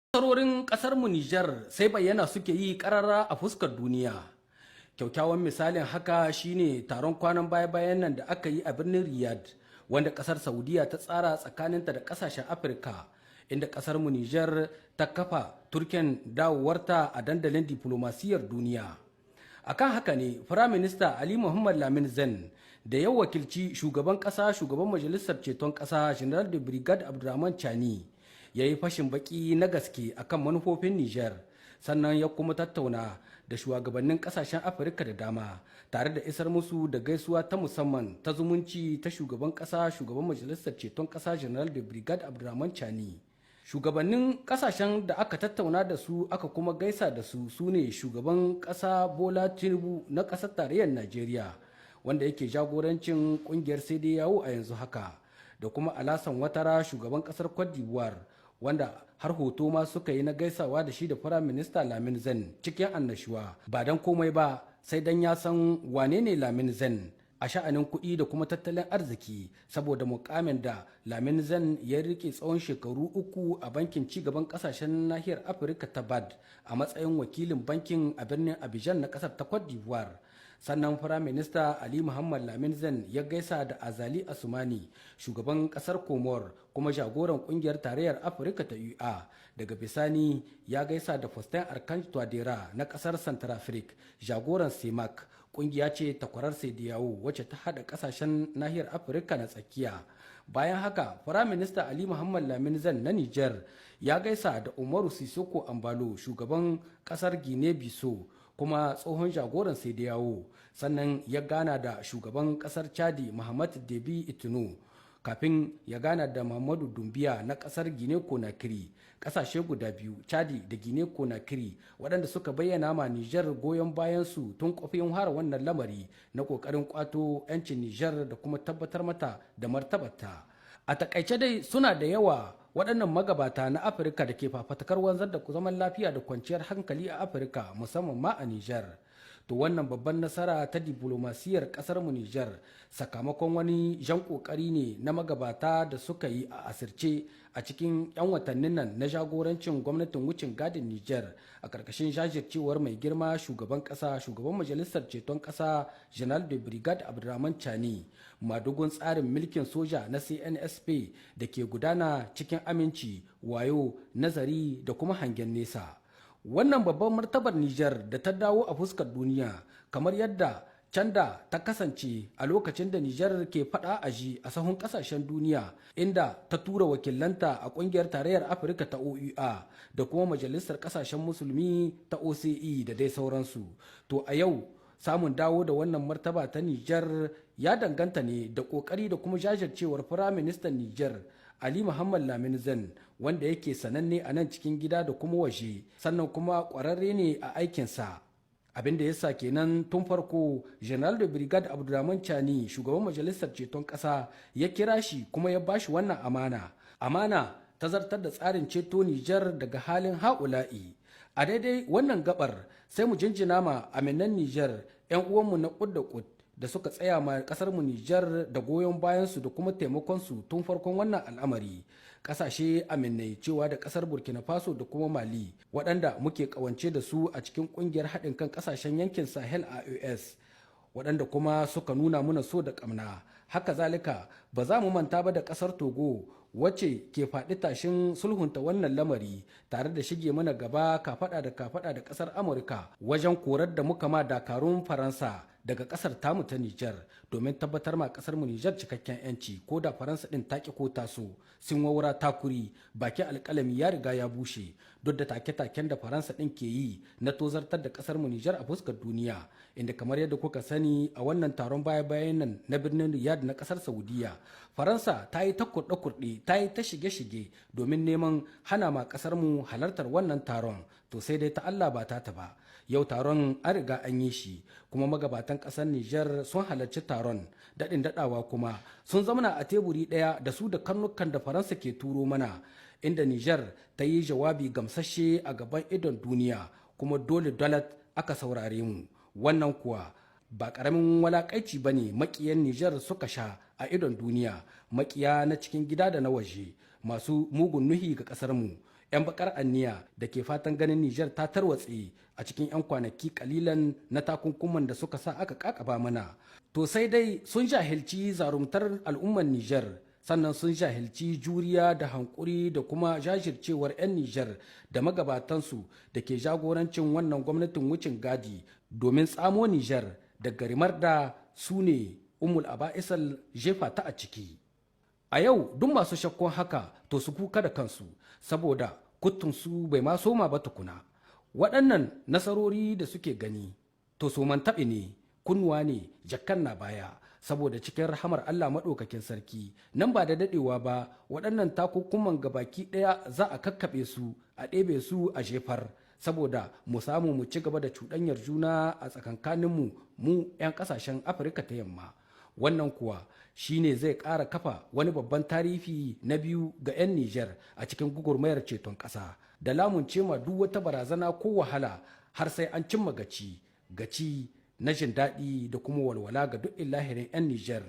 Nasarorin ƙasarmu Nijar sai bayyana suke yi ƙarara a fuskar duniya. Kyaukyawan misalin haka shine taron kwanan baya-bayan nan da aka yi a birnin Riyadh, wanda ƙasar Saudiya ta tsara tsakaninta da ƙasashen Afirka, inda ƙasarmu Nijar ta kafa turken dawowarta a dandalin diflomasiyyar duniya. Akan haka ne, Firaminista Ali Muhammad Lamin Zen da ya wakilci shugaban ƙasa, shugaban Majalisar Ceton Ƙasa, General de Brigade Abdurrahman Chani, ya yi fashin baki na gaske akan manufofin Nijar, sannan ya kuma tattauna da shugabannin kasashen Afirka da dama tare da isar musu da gaisuwa ta musamman ta zumunci ta shugaban kasa, shugaban Majalisar Ceton Kasa, General de Brigade Abdurrahman Chani. Shugabannin kasashen da aka tattauna da su aka kuma gaisa da su su ne shugaban kasa Bola Tinubu na kasar tarayyar Najeriya, wanda yake jagorancin kungiyar yawo a yanzu haka, da kuma Alasan Watara, shugaban kasar Cote d'Ivoire, wanda har hoto ma suka yi na gaisawa da shi da Firayim Minista Lamin Zen cikin annashuwa, ba don komai ba sai dan ya san wane ne Lamin Zen a sha'anin kuɗi da kuma tattalin arziki, saboda mukamin da Lamin Zen ya rike tsawon shekaru 3 a Bankin Cigaban Kasashen Nahiyar Afirka ta BAD a matsayin wakilin bankin a birnin Abidjan na kasar ta Cote d'Ivoire. Sannan Firaminista Ali Muhammad Lamin Zen ya gaisa da Azali Asumani, shugaban kasar Komor kuma jagoran Kungiyar Tarayyar Afirka ta UA. Daga bisani ya gaisa da Faustin Archange Touadera na kasar Centrafrique, jagoran CEMAC, kungiya ce takwarar yawo wacce ta hada kasashen nahiyar Afirka na tsakiya. Bayan haka, Firaminista Ali Muhammad Lamin Zan na Niger ya gaisa da Umaru Sisoko Ambalo, shugaban kasar Guinea Bissau kuma tsohon jagoran yawo. Sannan ya gana da shugaban kasar Chadi, Muhammad Debi Itino, kafin ya gana da Muhammadu Dumbiya na kasar Gine Konakiri. Kasashe guda biyu, Chadi da Gine Konakiri, waɗanda suka bayyana ma Nijar goyon bayansu tun kofin har wannan lamari na ƙoƙarin kwato 'yancin Nijar da kuma tabbatar mata da martabarta. A takaice dai, suna da yawa waɗannan magabata na Afirka da ke fafatakar wanzar da zaman lafiya da kwanciyar hankali a Afirka, musamman ma a Nijar. To, wannan babban nasara ta diplomasiyar ƙasar mu Nijar sakamakon wani jan ƙoƙari ne na magabata da suka yi a asirce a cikin 'yan watannin nan na jagorancin gwamnatin wucin gadin Nijar a ƙarƙashin jajircewar mai girma shugaban ƙasa, shugaban Majalisar Ceton Ƙasa, General de Brigade Abdurrahman Chani, madugun tsarin mulkin soja na CNSP da ke gudana cikin aminci, wayo, nazari da kuma hangen nesa. Wannan babban martabar Nijar da ta dawo a fuskar duniya, kamar yadda canda ta kasance a lokacin da Nijar ke fada aji a sahun kasashen duniya, inda ta tura wakilanta a Kungiyar Tarayyar Afirka ta OUA da kuma Majalisar Kasashen Musulmi ta OCE da dai sauransu. To, a yau samun dawo da wannan martaba ta Nijar ya danganta ne da kokari da kuma jajircewar Firaministan Nijar Ali Muhammad Lamin Zan, wanda yake sananne a nan cikin gida da kuma waje, sannan kuma ƙwararre ne a aikinsa. Abin da yasa kenan tun farko General de Brigade Abdulrahman Chani, shugaban Majalisar Ceton Ƙasa, ya kira shi kuma ya bashi wannan amana, amana ta zartar da tsarin ceto Nijar daga halin ha'ula'i. A daidai wannan gabar sai mu jinjina ma aminan Nijar, 'yan uwanmu na kud da kud, da suka tsaya ma kasar mu Nijar da goyon bayansu da kuma taimakon su tun farkon wannan al'amari. Kasashe aminai, cewa da kasar Burkina Faso da kuma Mali, waɗanda muke kawance da su a cikin kungiyar haɗin kan kasashen yankin Sahel, AOS, waɗanda kuma suka nuna muna so da ƙamna. Haka zalika, ba za mu manta ba da ƙasar Togo, wacce ke faɗi tashin sulhunta wannan lamari tare da shige mana gaba kafaɗa da kafaɗa da ƙasar Amurka wajen korar da muka ma dakarun Faransa daga ƙasar tamu ta Nijar, domin tabbatar ma ƙasar mu Nijar cikakken yanci, ko da Faransa ɗin ta ƙi ko taso. Sun waura takuri, bakin alƙalami ya riga ya bushe, duk da take-taken da Faransa ɗin ke yi na tozartar da ƙasar mu Nijar a fuskar duniya, inda kamar yadda kuka sani, a wannan taron baya-bayan nan na birnin Riyadh na ƙasar Saudiya, Faransa ta yi ta kurɗe-kurɗe, ta yi ta shige-shige domin neman hana ma ƙasar mu halartar wannan taron. To, sai dai ta Allah ba ta ba. Yau taron an riga an yi shi, kuma magabatan ƙasar Nijar sun halarci taron. Daɗin daɗawa kuma sun zamana a teburi ɗaya da su da karnukan da Faransa ke turo mana, inda Nijar ta yi jawabi gamsashe a gaban idon duniya, kuma dole dalat aka saurare mu. Wannan kuwa ba ƙaramin walakaici ba ne makiyan Nijar suka sha a idon duniya, makiya na cikin gida da na waje, masu mugun nuhi ga ƙasar mu. 'Yan bakar anniya da ke fatan ganin Nijar ta tarwatse a cikin 'yan kwanaki kalilan na takunkuman da suka sa aka kakaba mana. To sai dai sun jahilci zarumtar al'ummar Nijar, sannan sun jahilci juriya da hankuri da kuma jajircewar 'yan Nijar da magabatansu da ke jagorancin wannan gwamnatin wucin gadi domin tsamo Nijar daga rimar da su ne umul aba'isal jefa ta a ciki. A yau duk masu shakkun haka to su kuka da kansu, saboda kuttunsu bai ma soma ba tukuna. Waɗannan nasarori da suke gani to su taɓe ne, kunnuwa ne jakkan na baya, saboda cikin rahamar Allah maɗaukakin sarki nan ba da daɗewa ba waɗannan takunkuman gabaki ɗaya za a kakkaɓe su, a ɗebe su a jefar, saboda mu samu mu ci gaba da cuɗanyar juna a tsakankaninmu mu 'yan ƙasashen Afirka ta Yamma. Wannan kuwa shine zai ƙara kafa wani babban tarihi na biyu ga 'yan Nijar a cikin gugurmayar ceton ƙasa da lamunce ma duk wata barazana ko wahala har sai an cimma gaci gaci na jin daɗi da kuma walwala ga duk illahirin 'yan Nijar,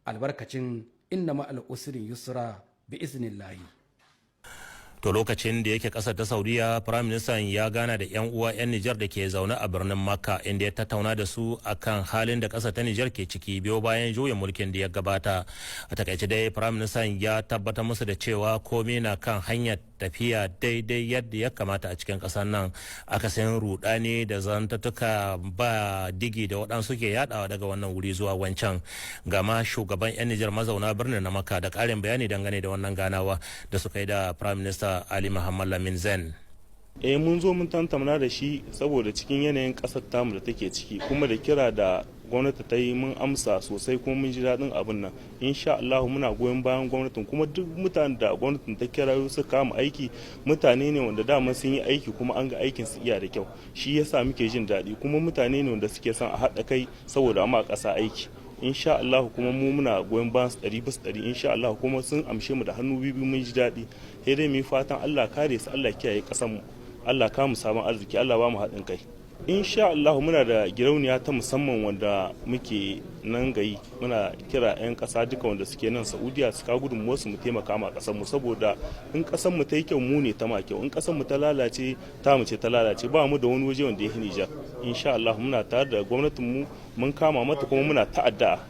albarkacin inna ma'al usrin yusra bi iznillahi. To lokacin da yake kasar ta Saudiya, Prime Minister ya gana da 'yan uwa 'yan Nijar da ke zaune a birnin Makka, inda ya tattauna da su akan halin da kasar ta Nijar ke ciki biyo bayan juyin mulkin da ya gabata. A takaice dai, Prime Minister ya tabbatar musu da cewa komai na kan hanyar tafiya daidai yadda ya kamata a cikin kasar nan, akasin rudani da zantattuka ba digi da waɗansu ke yadawa daga wannan wuri zuwa wancan. Gama shugaban 'yan Nijar mazauna birnin na Makka da ƙarin bayani dangane da wannan ganawa da suka yi da Prime Minister Ali Muhammad Lamin Zen. Eh, mun zo mun tantamna da shi saboda cikin yanayin kasar tamu da take ciki, kuma da kira da gwamnati ta yi mun amsa sosai, kuma mun ji daɗin abin nan. Insha Allah muna goyon bayan gwamnatin, kuma duk mutanen da gwamnatin ta kira su kama aiki mutane ne wanda dama sun yi aiki kuma an ga aikin su iya da kyau. Shi yasa muke jin daɗi, kuma mutane ne wanda suke son a haɗa kai saboda amma ƙasa aiki. Insha Allah kuma mu muna goyon bayan su 100%, insha Allah, kuma sun amshe mu da hannu biyu, mun ji daɗi. Sai dai mu yi fatan Allah kare su, Allah kiyaye ƙasar mu, Allah ka mu sabon arziki, Allah ba mu haɗin kai. Insha Allah muna da gidauniya ta musamman wanda muke nan gayi. Muna kira 'yan ƙasa duka wanda suke nan Saudiya su ka gudunmuwar su, mu taimaka ma ƙasar mu, saboda in ƙasar mu ta yi kyau, mu ne ta ma kyau. In ƙasar mu ta lalace, ta mu ce ta lalace. Ba mu da wani waje wanda ya Nijar. Insha Allah muna tare da gwamnatin mu, mun kama mata, kuma muna ta'adda.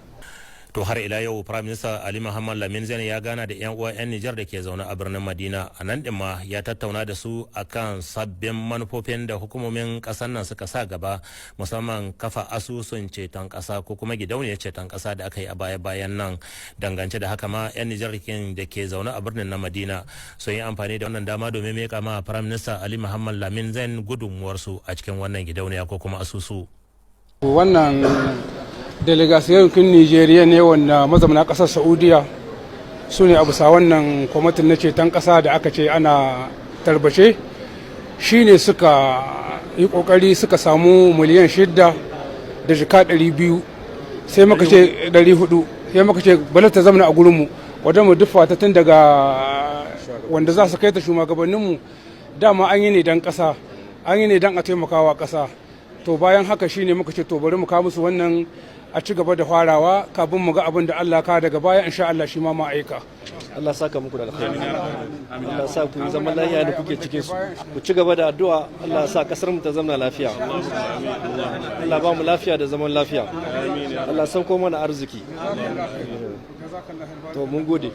To har ila yau, Prime Minister Ali Muhammad Lamin Zane ya gana da 'yan uwa 'yan Nijar da ke zaune a birnin Madina. A nan din ma ya tattauna da su akan sabbin manufofin da hukumomin kasar nan suka sa gaba, musamman kafa asusun ceton kasa ko kuma gidauniyar ceton kasa da aka yi a baya bayan nan. Dangance da haka ma, 'yan Nijar da ke zaune a birnin na Madina sun yi amfani da wannan dama domin mika ma Prime Minister Ali Muhammad Lamin Zane gudunmuwarsu a cikin wannan gidauniya ko kuma asusu. Wannan délégation kin Nijeriya ne wanda mazauna kasar Saudiya su ne a bisa wannan kwamitin na ceton kasa da aka ce ana tarbace, shine suka yi kokari suka samu 6,200,000, sai muka ce 400, sai muka ce bala ta zamana a gurinmu wadda mu dufa ta tun daga wanda za su kai ta shugabanninmu. Dama an yi ne don kasa, an yi ne don a taimakawa kasa. To bayan haka shine muka ce to bari mu kawo musu wannan a ci gaba da farawa kafin mu ga abin da Allah ka daga baya, insha Allah shi ma aika. Allah saka muku da alkhairi. Allah sa ku zaman lafiya da kuke cikin su. Ku ci gaba da addu'a, Allah sa kasar mu ta zama lafiya. Allah ba mu lafiya da zaman lafiya. Allah sauko mana arziki. To mun gode.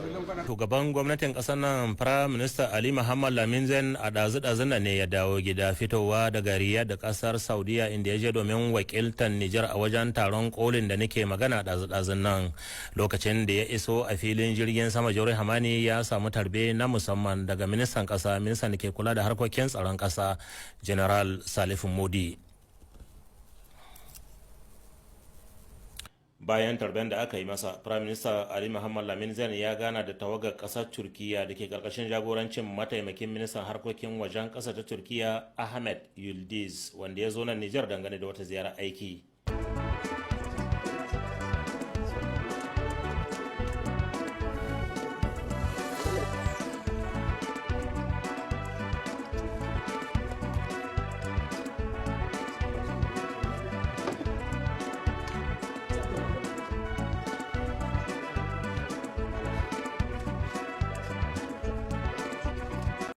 Shugaban gwamnatin kasar nan, Prime Minister Ali Muhammad Lamin Zen, a ɗazu-ɗazun nan ne ya dawo gida fitowa daga Riyadh da kasar Saudiya, inda ya je domin wakiltar Nijar a wajen taron kolin da nake magana ɗazu-ɗazun nan. Lokacin da ya iso a filin jirgin sama Jori Hamani, ya samu tarbe na musamman daga ministan kasa, ministan da ke kula da harkokin tsaron kasa, General Salifu Modi. Bayan tarben da aka yi masa, Prime Minister Ali Muhammad Lamin Zain ya gana da tawagar kasar Turkiya da ke karkashin jagorancin mataimakin ministan harkokin wajen kasar ta Turkiya, Ahmed Yildiz, wanda ya zo nan Nijar dangane da wata ziyara aiki.